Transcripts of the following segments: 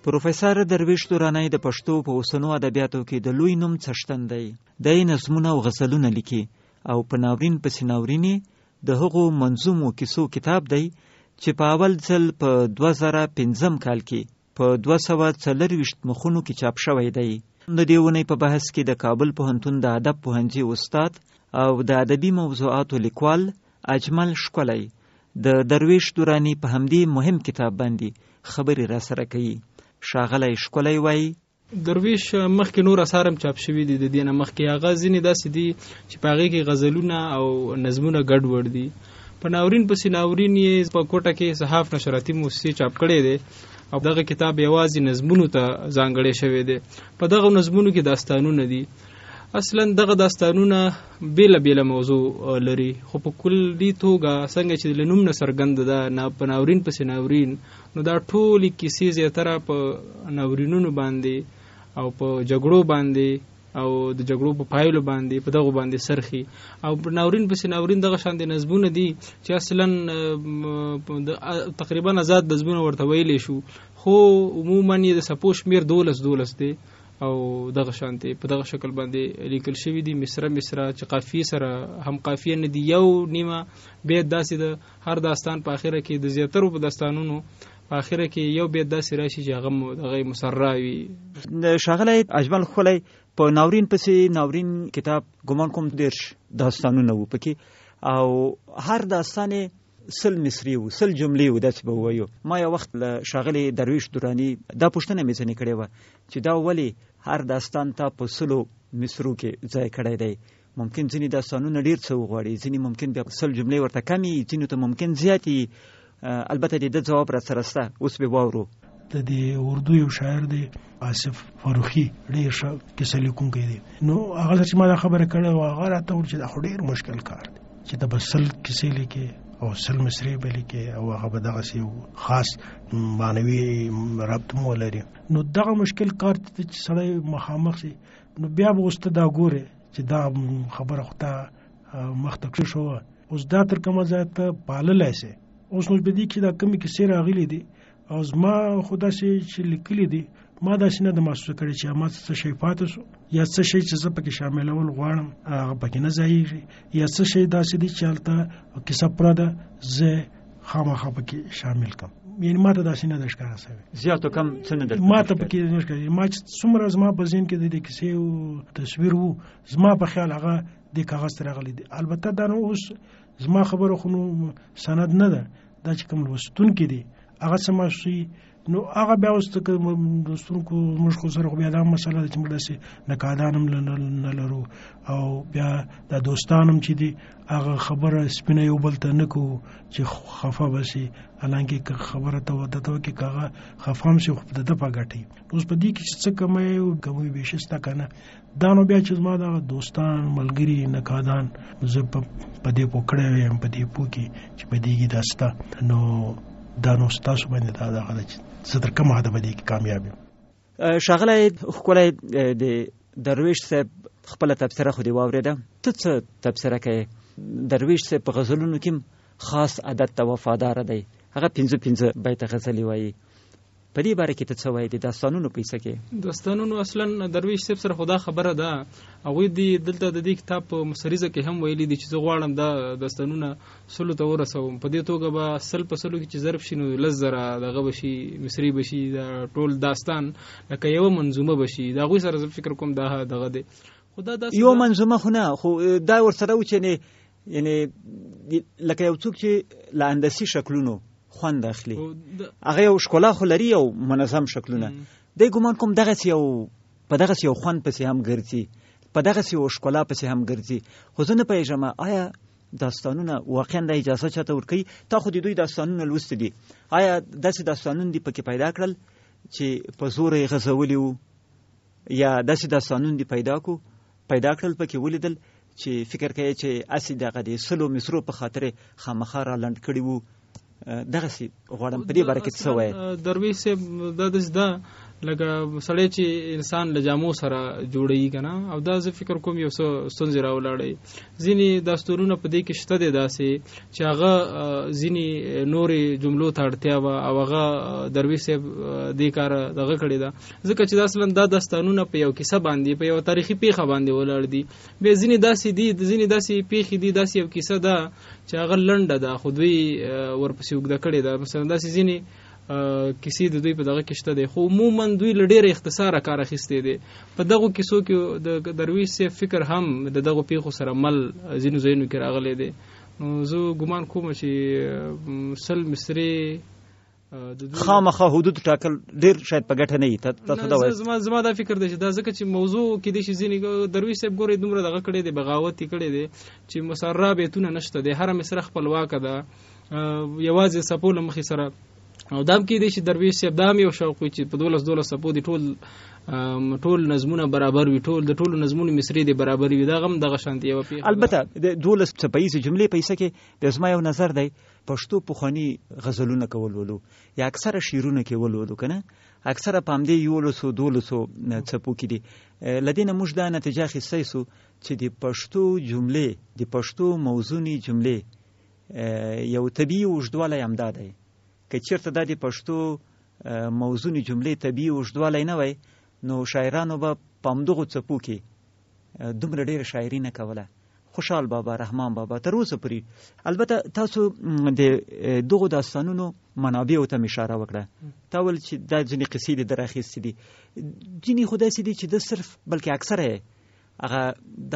پروفیسور درویش درانی د پښتو په اوسنو ادبیاتو کې د لوی نوم څښتن دی. دی نظمونه او غزلونه لیکي او په ناورین پسې ناورین یې د هغو منظومو کیسو کتاب دی چې په اول ځل په 2005 کال کې په 224 مخونو کې چاپ شوی دی. د دې اونۍ په بحث کې د کابل پوهنتون د ادب پوهنځي استاد او د ادبي موضوعاتو لیکوال اجمل ښکلی د درویش دراني په همدې مهم کتاب باندې خبرې راسره کوي. ښاغلی ښکلی وايي. درویش مخکې نور اثار هم چاپ شوي دي، د دې نه مخکې هغه ځینې داسې دي چې په هغې کې غزلونه او نظمونه ګډ وډ دي. په ناورین پسې ناورین یې په کوټه کې صحاف نشراتي موسسې چاپ کړی دی او دغه کتاب یوازې نظمونو ته ځانګړی شوی دی. په دغه نظمونو کې داستانونه دي. اصلا دغه داستانونه بیله بیله موضوع لري، خو په کلي توګه څنګه چې له نوم نه څرګنده ده، نه په ناورین پسې ناورین، نو دا ټولې کیسې زیاتره په ناورینونو باندې او په جګړو باندې او د جګړو په پایلو باندې په دغو باندې څرخي. او په ناورین پسې ناورین دغه شان د نظمونه دي چې اصلا تقریبا آزاد نظمونه ورته ویلی شو، خو عموما یې د څپو شمېر دولس دولس دی او دغه شان دی په دغه شکل باندې لیکل شوی دی، مصره مصره چې قافیې سره هم قافیه نه دی، یو نیمه بیت داسې د هر داستان په اخره کې د زیاترو په داستانونو په اخره کې یو بیت داسې راشي چې هغه دغه مسرع وي. ښاغلی اجمل ښکلی، په ناورین پسې ناورین کتاب ګمان کوم 30 داستانونه وو پکې او هر داستان یې 100 مصرې وو، 100 جملې وو، داسې به ووایو. ما یو وخت له ښاغلي درویش دراني دا پوښتنه مې ځنې کړې وه چې دا ولې هر داستان ته په 100 مصرو کې ځای کړی دی؟ ممکن ځینې داستانونه ډیر څه وغواړي، ځینې ممکن بیا 100 جملې ورته کمې وي، ځینو ته ممکن زیاتې وي. البته د ده ځواب راسره شته، اوس به واورو. د دې اردو یو شاعر دی آصف فاروقي، ډېر ښه کیسه لیکونکی دی. نو هغه سره چې ما دا خبره کړې وه، هغه راته وویل چې دا خو ډېر مشکل کار دی چې ته به 100 کیسې لیکې او 100 مصرې به لیکې او هغه به دغسې یو خاص معنوي ربط هم ولري. نو دغه مشکل کار ته چې سړی مخامخ شي، نو بیا به اوس ته دا ګورې چې دا خبره خو تا مخته کښېښوه، اوس دا تر کومه ځایه ته پاللی شې. اوس نو په دې کې دا کومې کیسې راغلي دي او زما خو داسې چې لیکلي دي، ما داسې نه ده محسوسه کړې چې ما څه شی پاتې شو یا څه شی چې زه پکې شاملول غواړم هغه پکې نه ځایېږي، یا څه شی داسې دي چې هلته کیسه پوره ده زه خامخا پکې شامل کړم. یعنی ما ته داسې نه ده ښکاره شوې. زیات او کم څه نه درته ما ته پکې نه ښکاري. ما چې څومره زما په ذهن کې د دې کیسې تصویر و، زما په خیال هغه دې کاغذ ته راغلی دی. البته دا نو اوس زما خبره خو نو سند نه ده، دا چې کوم لوستونکي دي هغه څه محسوسوي، نو هغه بیا اوس که لوستونکو موږ خو سره خو بیا دا مسله ده چې موږ داسې نقادان هم نه لرو او بیا دا دوستان هم چې دي هغه خبره سپینه یو بل ته نه کوو چې خفه به شي، حالانکه که خبره ته ورته ته وکړې که هغه خفه هم شي خو د ده په ګټه وي. اوس په دې کې چې څه کمی او کمی بېخي شته که نه، دا نو بیا چې زما دغه دوستان ملګري نقادان زه په دې پوه کړی یم، په دې پوه کې چې په دې کې دا شته، نو دا نو ستاسو باندې دا دغه ده چې زه تر کومه حده په دې کې کامیاب یم. ښاغلی ښکلی، د درویش صاحب خپله تبصره خو دې واورېده، ته څه تبصره کوې؟ درویش صاحب په غزلونو کې خاص عادت ته وفادار دی، هغه پنځه پنځه بیته غزلې وایي، په دې باره کې ته څه وایې د داستانونو په حصه کې؟ داستانونو اصلا درویش صاحب سره خو دا خبره ده، هغوی دې دلته د دې کتاب په مسریزه کې هم ویلي دي چې زه غواړم دا داستانونه 100 ته ورسوم، په دې توګه به 100 په 100 کې چې ضرب شي نو 10,000 دغه به شي، مصري به شي، دا ټول داستان لکه یوه منظومه به شي. د هغوی سره زه فکر کوم دا دغه دی، خو دا داسې یو ده. منظومه خو نه، خو دا ورسره و چې یعنی لکه یو څوک چې له هندسي شکلونو خوند اخلي، هغه یو ښکلا خو لري او منظم شکلونه، دی ګمان کوم دغسې یو په دغسې یو خوند پسې هم ګرځي، په دغسې یو ښکلا پسې هم ګرځي. خو زه نه پوهېږم آیا داستانونه واقعا دا اجازه چاته ورکوي؟ تا خو د دوی داستانونه لوستي دي، آیا داسې داستانونه دي پکې پیدا کړل چې په زوره یې غځولي وو، یا داسې داستانونه دي پیدا کړل پکې ولیدل چې فکر کوي چې هسې دغه د 100 مصرو په خاطر یې خامخا را لنډ کړي وو؟ دغسې غواړم په دې باره کې څه وایې؟ درویش صاحب دا داسې ده لکه سړی چې انسان له جامو سره جوړوي که نه، او دا زه فکر کوم یو څه ستونزې راولاړوي. ځینې داستانونه په دې کې شته دی داسې چې هغه ځینې نورې جملو ته اړتیا وه او هغه درویش صاحب دې کار دغه کړې ده، ځکه چې دا اصلا دا داستانونه په یو کیسه باندې، په یوه تاریخي پیښه باندې ولاړ دي. بیا ځینې داسې دي، ځینې داسې پیښې دي، داسې یو کیسه ده چې هغه لنډه ده خو دوی ورپسې اوږده کړې ده. مثلا داسې ځینې کیسې د دوی په دغه کې شته دی، خو عموما دوی له ډېره اختصاره کار اخیستی دی. په دغو کیسو کې د درویش صاحب فکر هم د دغو پیښو سره مل ځینو ځایونو کې راغلی دی. نو زه ګمان کوم چې 100 مصرې خامخا حدود ټاکل ډیر شاید په ګټه نه وي. تاسو دا وایئ؟ زما دا فکر دی چې دا ځکه چې موضوع کې دی چې ځینې درویش صاحب ګورئ دومره دغه کړی دی، بغاوت یې کړی دی چې مسرع بیتونه نشته دی، هره مصره خپلواکه ده، یوازې څپو له مخې سره. او دا هم کېدای شي درویش صاحب دا هم یو شوق وي چې په 12 څپو دي ټول نظمونه برابر وي، ټول د ټولو نظمونو مصرې دي برابر وي. دا هم دغه شان دی یوه پېښه ده. البته د 12 څپه ییزې جملې په حصه کې بیا زما یو نظر دی، پښتو پخواني غزلونه که ولولو یا اکثره شعرونه که ولولو که نه، اکثره په همدې 11 12 څپو کې دي. له دې نه موږ دا نتیجه اخیستی سو چې د پښتو جملې، د پښتو موزونې جملې یو طبیعي اوږدوالی همدا دی. که چېرته دا د پښتو موزونې جملې طبیعي اوږدوالی نه وای، نو شاعرانو به په همدغو څپو کې دومره ډېره شاعري نه کوله. خوشحال بابا، رحمان بابا تر اوسه پورې. البته تاسو د دغو داستانونو منابعو ته اشاره وکړه، تا ویل چې دا ځینې قصې دې در اخیستې دي، ځینې خو داسې دي چې ده صرف بلکې اکثره یې هغه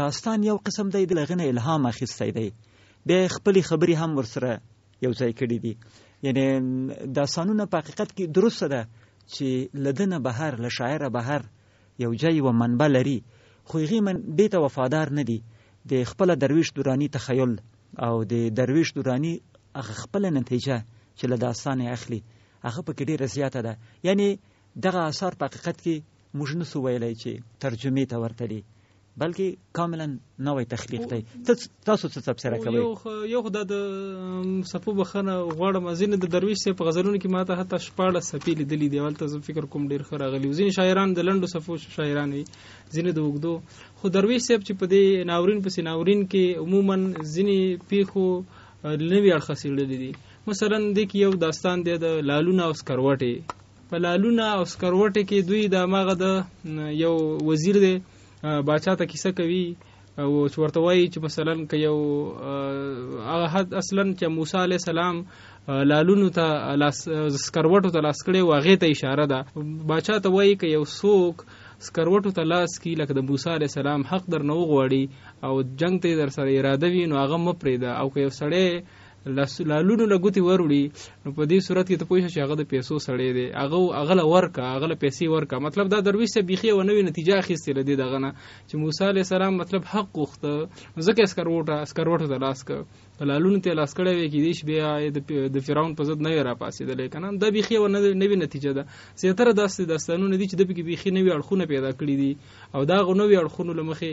داستان یو قسم دی، د هغه نه الهام اخیستی دی، بیا یې خپلې خبرې هم ورسره یو ځای کړې دي. یعنې داستانونه په حقیقت کې درسته ده چې له ده نه بهر، له شاعره بهر یو ځای یوه منبع لري، خو هغې منبع ته وفادار نه دي. د خپله درویش دراني تخیل او د درویش دراني هغه خپله نتیجه چې له داستان یې اخلي هغه پکې ډېره زیاته ده. یعنې دغه آثار په حقیقت کې موږ نسو ویلی چې ترجمې ته ورته دي، بلکې کاملا نوی تخلیق دی. تاسو څه تبصره کوئ؟ یو خو دا د څپو بخښنه غواړم، ځینې د درویش صاحب په غزلونو کې ماته حتی 16 څپې لیدلې دي، هلته زه فکر کوم ډېر ښه راغلي وو. ځینې شاعران د لنډو څپو شاعران وي، ځینې د اوږدو. خو درویش صاحب چې په دې ناورین پسې ناورین کې عموما ځینې پیښو نوي اړخه څېړلي دي. مثلا دې کې یو داستان دی د لالونه او سکروټې. په لالونه او سکروټې کې دوی د هماغه د یو وزیر دی، باچا ته کیسه کوي او چې ورته وایي چې مثلا که یو هغه حد اصلا چې موسی علیه السلام لالونو ته لاس، سکروټو ته لاس کړی و، هغې ته اشاره ده. باچا ته وایي که یو څوک سکروټو ته لاس کړي لکه د موسی علیه السلام حق در نه وغواړي او جنګ ته یې در سره اراده وي نو هغه مه پرېږده، او که یو سړی لالونو له ګوتې وروړي نو په دې صورت کې ته پوه شه چې هغه د پیسو سړی دی، هغه له ورکه، هغه له پیسې ورکه. مطلب دا درویش صاحب بیخي یوه نوې نتیجه اخیستې له دې دغه نه چې موسی علیه السلام مطلب حق غوښته، نو ځکه یې سکروټو ته لاس کړ، که لالونو ته یې لاس کړی وی کېدای شي بیا یې د فرعون په ضد نه وی راپاڅېدلی که نه. دا بیخي یوه نوې نتیجه ده. زیاتره داسې داستانونه دي چې ده پکې بیخي نوي اړخونه پیدا کړي دي، او دا هغو نوي اړخونو له مخې،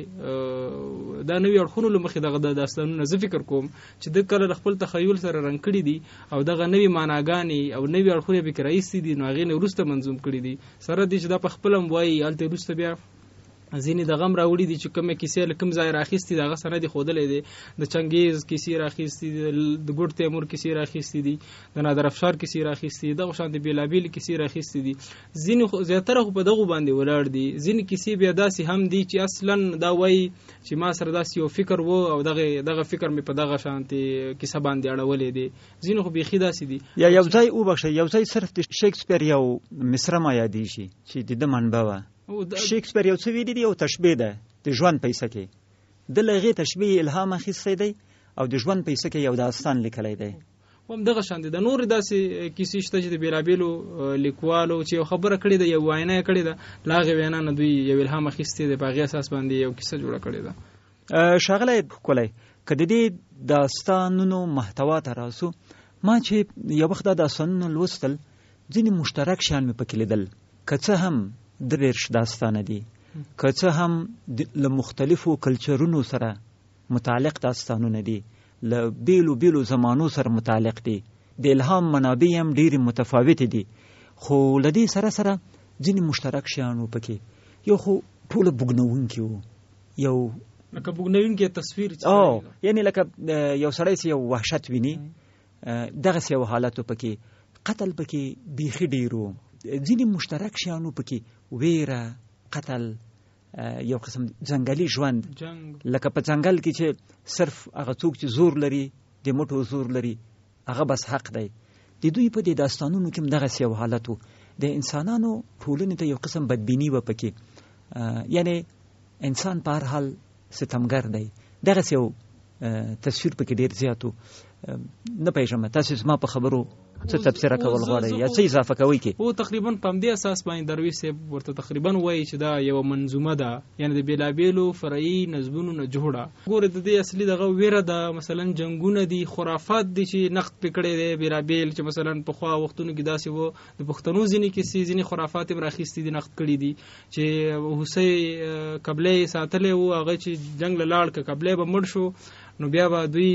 دا نوي اړخونو له مخې دغه داستانونه زه فکر کوم چې ده کله له خپل تخیل سره رنګ کړي دي او دغه نوي معناګانې او نوي اړخونه یې پکې راایستي دي، نو هغې نه وروسته منظوم کړي دي. سره دې چې دا په خپله هم وایي، هلته وروسته بیا ځینې دغه هم راوړي دي چې کومې کیسې له کوم ځای راخیستي دي، هغه سند یې ښودلی دی. د چنګیز کیسې راخیستي دي، د ګوډ تیمور کیسې راخیستي دي، د نادر افشار کیسې راخیستي دي، دغه شان د بېلابېلې کیسې راخیستي دي. ځینې خو زیاتره خو په دغو باندې ولاړ دي. ځینې کیسې بیا داسې هم دي چې اصلا دا وایي چې ما سره داسې یو فکر و او دغه فکر مې په دغه شانتې کیسه باندې اړولی دی. ځینې خو بیخي داسې دي. یا یو ځای وبخښئ، یو ځای صرف د شکسپیر یو مصره ما یادېږي چې د ده منبع وه. شکسپیر یو څه ویلي دي، یو تشبیه ده د ژوند په حصه کې، ده له هغې تشبیه الهام اخیستی دی او د ژوند په حصه کې یو داستان لیکلی دی. هم دغه شان دي. د نورې داسې کیسې شته چې د بېلابېلو لیکوالو چې یو خبره کړې ده، یو وینا یې کړې ده، له هغې وینا نه دوی یو الهام اخیستی دی، په هغې اساس باندې یو کیسه جوړه کړې ده. ښاغلی ښکلی، که د دې داستانونو محتوا ته راسو، ما چې یو وخت دا داستانونه لوستل ځینې مشترک شیان مې پکې لیدل. که څه هم 33 داستانه دي، که څه هم له مختلفو کلچرونو سره متعلق داستانونه دي، له بېلو بېلو زمانو سره متعلق دي، د الهام منابع هم ډېرې متفاوتې دي، خو له دې سره سره ځینې مشترک شیان وو پکې. یو خو ټوله بوږنوونکي وو، یو لکه بوږنوونکی تصویر چې او یعنی لکه یو سړی چې یو وحشت ویني دغسې یو حالت و پکې، قتل پکې بیخي ډېر و. ځینې مشترک شیان وو پکې، ویره، قتل، یو قسم ځنګلي ژوند، لکه په ځنګل کې چې صرف هغه څوک چې زور لري، د مټو زور لري، هغه بس حق دی. د دوی په دې داستانونو کې هم دغسې یو حالت و. د انسانانو ټولنې ته یو قسم بدبیني وه پکې، یعنی انسان په هر حال ستمګر دی، دغسې یو تصویر پکې ډېر زیات و. نه پوهېږم تاسو زما په خبرو څه تبصره کول غواړئ یا څه اضافه کوئ کې؟ هو، تقریبا په همدې اساس باندې درویش صاحب ورته تقریبا وایي چې دا یوه منظومه ده، یعنې د بېلابېلو فرعي نظمونو نه جوړه. ګوره د دې اصلي دغه ویره ده، مثلا جنګونه دي، خرافات دي چې نقد پرې کړی دی بېلابېل، چې مثلا پخوا وختونو کې داسې و، د پښتنو ځینې کیسې ځینې خرافات یې هم راخیستي دي، نقد کړي دي چې هوسۍ کبلی یې ساتلی و، هغه چې جنګ له لاړ که کبلی به مړ شو نو بیا به دوی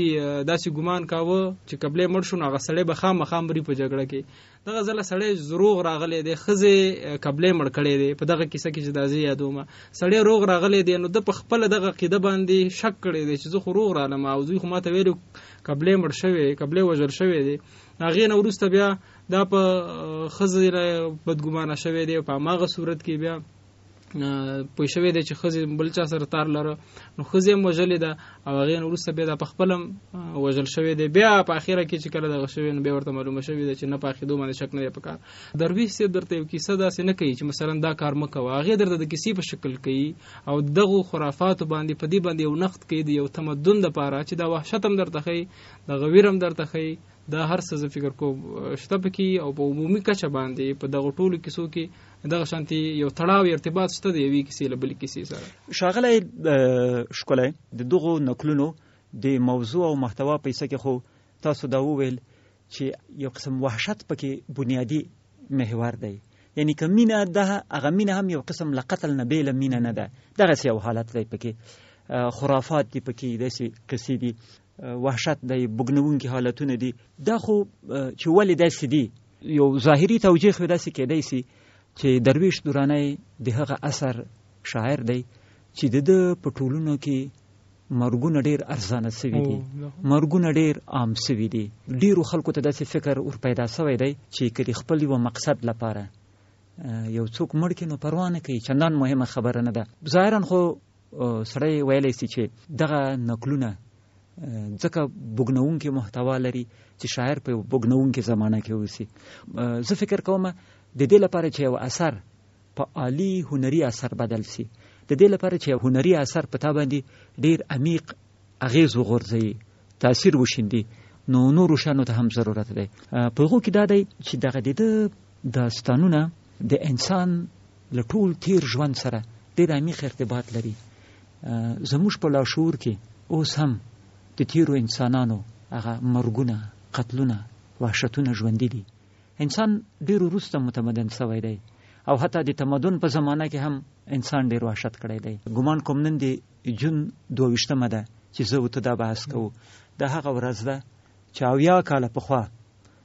داسې ګمان کاوه چې کبلی مړ شو نو هغه سړی به خامخا مري په جګړه کې. دغه ځله سړی روغ راغلی دی، ښځې کبلی مړ کړی دی په دغه کیسه کې چې دا زه یادوم، سړی روغ راغلی دی، نو ده په خپله دغه عقیده باندې شک کړی دی چې زه خو روغ رالم او دوی خو ماته ویلي کبلی مړ شوی، کبلی وژل شوی دی. هغې نه وروسته بیا دا په ښځې بدګمانه شوی دی، په هماغه صورت کې بیا پوه شوی دی چې ښځې بل چا سره تار لره، نو ښځې هم وژلې ده او هغې نه وروسته بیا دا په خپله هم وژل شوی دی. بیا په اخره کې چې کله دغه شوی نو بیا ورته معلومه شوې ده چې نه په عقیدو باندې شک نه دی پکار. درویش صاحب درته یو کیسه داسې نه کوي چې مثلا دا کار مه کوه، هغې درته د کیسې په شکل کوي او دغو خرافاتو باندې په دې باندې یو نقد کوي د یو تمدن دپاره چې دا وحشت هم درته ښیي، دغه ویر هم درته ښیي، دا هر څه زه فکر کوم شته پکې. او په عمومي کچه باندې په دغو ټولو کیسو کې دغه شانتي یو تړاو ارتباط شته د یوې کیسې له بلې کیسې سره. ښاغلی ښکلی، د دغو نکلونو د موضوع او محتوا په حصه کې خو تاسو دا وویل چې یو قسم وحشت پکې بنیادي محور دی، یعنی که مینه ده هغه مینه هم یو قسم له قتل نه بېله مینه نه ده، دغسې یو حالت دی پکې، خرافات دي پکې، داسې قصې دي، وحشت دی، بوږنوونکي حالتونه دي. دا خو چې ولې داسې دي یو ظاهري توجیه خو داسې کېدای سي چې درویش درانی د هغه اثر شاعر دی چې د ده په ټولونو کې مرګونه ډېر ارزانه سوي دي، مرګونه ډېر عام سوي دي، ډېرو خلکو ته داسې فکر ور پیدا سوی دی چې که د خپل یوه مقصد لپاره یو څوک مړ کړي نو پروا نه کوي، چندان مهمه خبره نه ده. ظاهرا خو سړی ویلی سي چې دغه نکلونه ځکه بوږنوونکې محتوا لري چې شاعر په یو بوږنوونکې زمانه کې اوسي. زه فکر کوم د دې لپاره چې یو اثر په عالی هنري اثر بدل سي، د دې لپاره چې یو هنري اثر په تا باندې ډېر عمیق اغېز وغورځوي، تاثیر وشیندي، نو نورو شیانو ته هم ضرورت دی. په هغو کې دا دی چې دغه د ده داستانونه د انسان له ټول تیر ژوند سره ډېر عمیق ارتباط لري. زموږ په لاشعور کې اوس هم د تیرو انسانانو هغه مرګونه، قتلونه، وحشتونه ژوندي دي. انسان ډېر وروسته متمدن سوی دی او حتی د تمدن په زمانه کې هم انسان ډېر وحشت کړی دی. ګمان کوم نن د جون 22مه ده چې زه او ته دا بحث کوو، دا هغه ورځ ده چې 70 کاله پخوا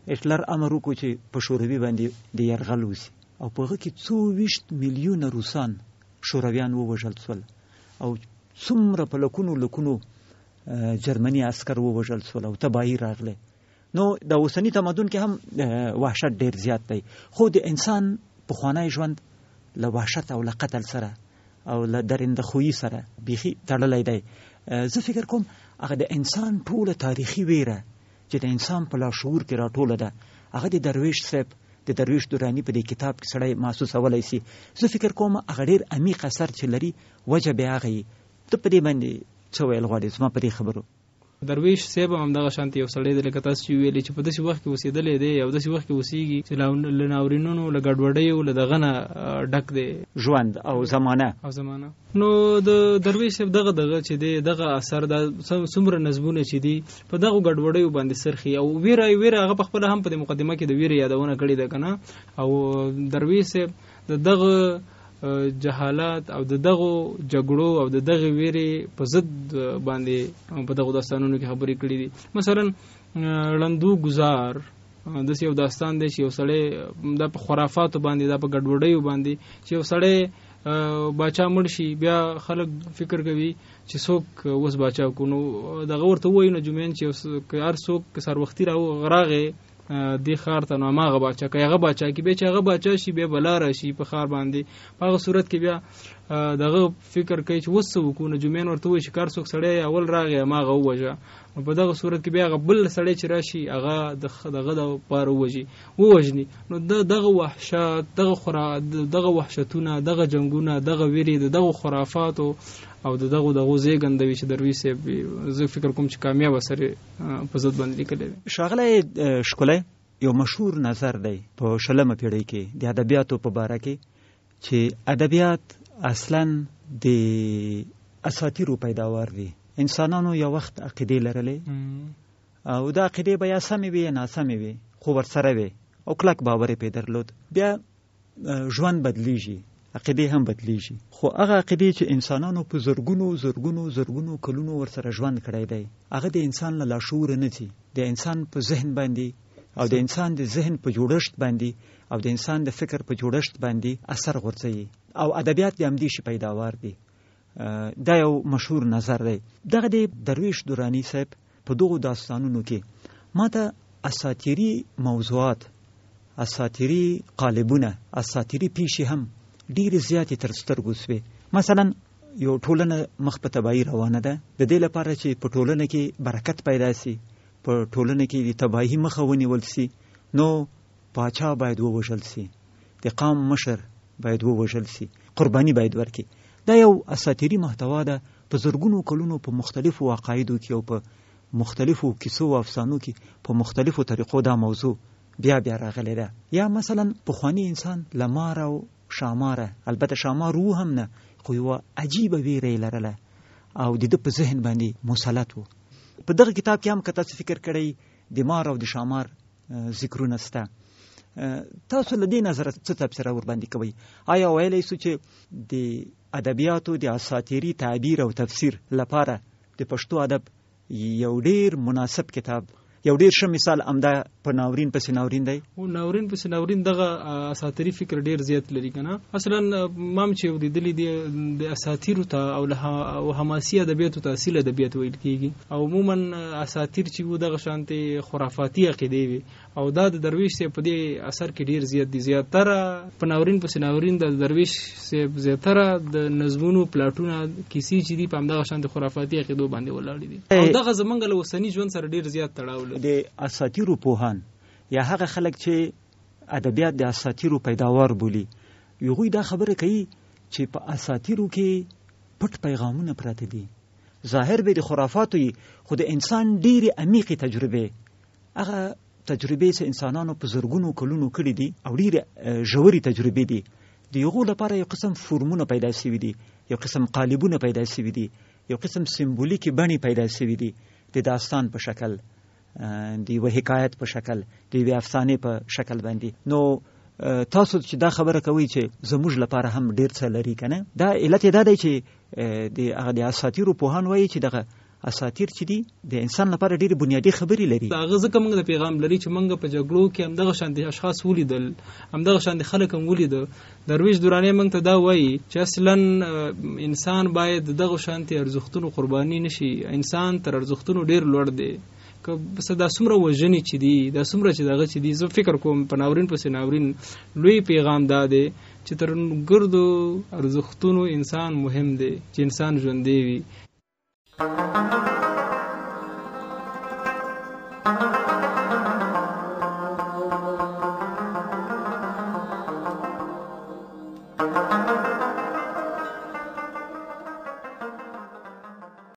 هټلر امر وکړو چې په شوروي باندې د یرغل وسي او په هغه کې څو ویشت میلیونه روسان شورویان ووژل سول او څومره په لکونو لکونو جرمني عسکر ووژل سول او تباهي راغله. نو د اوسني تمدن کې هم وحشت ډیر زیات دی، خو د انسان پخوانی ژوند له وحشت او له قتل سره او له درنده خویي سره بیخي تړلی دی. زه فکر کوم هغه د انسان ټوله تاریخي ویره چې د انسان په لاشعور کې راټوله ده، هغه د درویش صاحب د درویش دراني په دې کتاب کې سړی محسوسولی سي. زه فکر کوم هغه ډیر عمیق اثر چې لري وجه بیا هغه یي. ته په دې باندې څه ویل غواړې زما په دې خبرو؟ درویش صاحب هم همدغه شانتې یو سړی دی لکه تاسو چې ویلې چې په داسې وخت کې اوسېدلی دی او داسې وخت کې اوسېږي چې له ناورینونو، له ګډوډیو، له دغه نه ډک دی ژوند او زمانه. او زمانه. نو د درویش صاحب دغه دغه چې دی دغه اثر دا څومره نظمونه چې دي په دغو ګډوډیو باندې څرخي او ویره هغه په خپله هم په دې مقدمه کې د ویرې یادونه کړې ده که نه. او درویش صاحب د دغه جهالت او د دغو جګړو او د دغې ویرې په ضد باندې په دغو داستانونو کې خبرې کړې دي. مثلا ړندو ګزار داسې یو داستان دی چې یو سړی دا په خرافاتو باندې، دا په ګډوډیو باندې، چې یو سړی باچا مړ شي، بیا خلک فکر کوي چې څوک اوس باچا کو، نو دغه ورته ووایي نجومیان چې هر څوک سر وختي راغی دې ښار ته، نو هماغه باچا که هغه باچا کې، بیا چې هغه باچا شي بیا بلا راشي په ښار باندې. په هغه صورت کې بیا دغه فکر کوي چې اوس څه وکړو، نجومیان ورته ووایي چې که هر څوک سړی اول راغی هماغه ووژه، نو په دغه صورت کې بیا هغه بل سړی چې راشي هغه دغه دپاره ووژني. نو دغه وحشت، دغه وحشتونه، دغه جنګونه، دغه ویرې، د دغو خرافاتو او د دغو دغو زیږنده وي چې درویش صاحب زه فکر کوم چې کامیاب اثر یې په ضد باندې لیکلی دی. ښاغلی ښکلی، یو مشهور نظر دی په شلمه پیړۍ کې د ادبیاتو په باره کې چې ادبیات اصلا د اساطیرو پیداوار دي. انسانانو یو وخت عقیدې لرلې او دا عقیدې به یا سمې وي یا ناسمې وي، خو ورسره وې او کلک باور یې پرې درلود. بیا ژوند بدلیږي، عقیدې هم بدلیږي، خو هغه عقیدې چې انسانانو په زرګونو زرګونو زرګونو کلونو ورسره ژوند کړی دی، هغه د انسان له لاشعوره نه ځي، د انسان په ذهن باندې او د انسان د ذهن په جوړښت باندې او د انسان د فکر په جوړښت باندې اثر غورځوي او ادبیات د همدې شي پیداوار دي. دا یو مشهور نظر دی. دغه د درویش دراني صاحب په دغو داستانونو کې ماته اساطیري موضوعات، اساطیري قالبونه، اساطیري پیښې هم ډېرې زیاتې تر سترګو سوې. مثلا یو ټولنه مخ په تباهي روانه ده، د دې لپاره چې په ټولنه کې برکت پیدا سي، په ټولنه کې د تباهي مخه ونیول سي، نو پاچا باید ووژل سي، د قام مشر باید ووژل سي، قرباني باید ورکړي. دا یو اساطیري محتوا ده، په زرګونو کلونو په مختلفو عقایدو کې او په مختلفو کیسو او افسانو کې په مختلفو طریقو دا موضوع بیا بیا راغلې ده. یا مثلا پخوانی انسان له ماره او شاماره، البته شامار و هم نه، خو یوه عجیبه ویره یې لرله او د ده په ذهن باندې مسلط و. په دغه کتاب کې هم که تاسو فکر کړئ د مار او د شامار ذکرونه سته. تاسو له دې نظره څه تبصره ورباندې کوئ؟ آیا ویلی سو چې د ادبیاتو د اساطیري تعبیر او تفسیر لپاره د پښتو ادب یو ډیر مناسب کتاب، یو ډیر ښه مثال همدا په ناورین پسې ناورین دی؟ او ناورین پسې ناورین دغه اساطیري فکر ډیر زیات لري که نه. اصلا ما هم چې اورېدلي دي د اساطیرو ته او حماسي ادبیاتو ته اصیل ادبیات ویل کېږي، او عموما اساطیر چې وو دغه شانتې خرافاتي عقیدې وي، او دا د درویش صاحب په دې اثر کې ډیر زیات دي. زیاتره په ناورین پسې ناورین د درویش صاحب زیاتره د نظمونو پلاټونه کیسې چې دي په همدغه شان د خرافاتي عقیدو باندې ولاړې دي، او دغه زمونږ له اوسني ژوند سره ډیر زیات تړاو لري. د اساطیرو پوهان یا هغه خلک چې ادبیات د اساطیرو پیداوار بولي، هغوی دا خبره کوي چې په اساطیرو کې پټ پیغامونه پراته دي. ظاهر به د خرافاتو وي، خو د انسان ډېرې عمیقې تجربې، هغه تجربې چې انسانانو په زرګونو کلونو کړې دي او ډېرې ژورې تجربې دي، د هغو لپاره یو قسم فورمونه پیدا شوي دي، یو قسم قالبونه پیدا شوي دي، یو قسم سمبولیکې بڼې پیدا شوي دي، د داستان په شکل، د یوه حکایت په شکل، د یوې افسانې په شکل باندې. نو تاسو چې دا خبره کوئ چې زموږ لپاره هم ډېر څه لري که نه، دا علت یې دا دی چې د هغه د اساطیرو پوهان وایي چې دغه اساطیر چې دي د انسان لپاره ډېرې بنیادي خبرې لري. هغه ځکه موږ د پیغام لري چې موږ په جګړو کې همدغه شان د اشخاص ولیدل، همدغه شان د خلک هم ولیدل. درویش درانی موږ ته دا وایي چې اصلا انسان باید دغه شانتې ارزښتونو قرباني نشي، انسان تر ارزښتونو ډېر لوړ دی. که څه دا څومره وژنې چې دي، دا څومره چې دغه چې دي، زه فکر کوم په ناورین پسې ناورین لوی پیغام دا دی چې تر ګردو ارزښتونو انسان مهم دی، چې انسان ژوندی وي.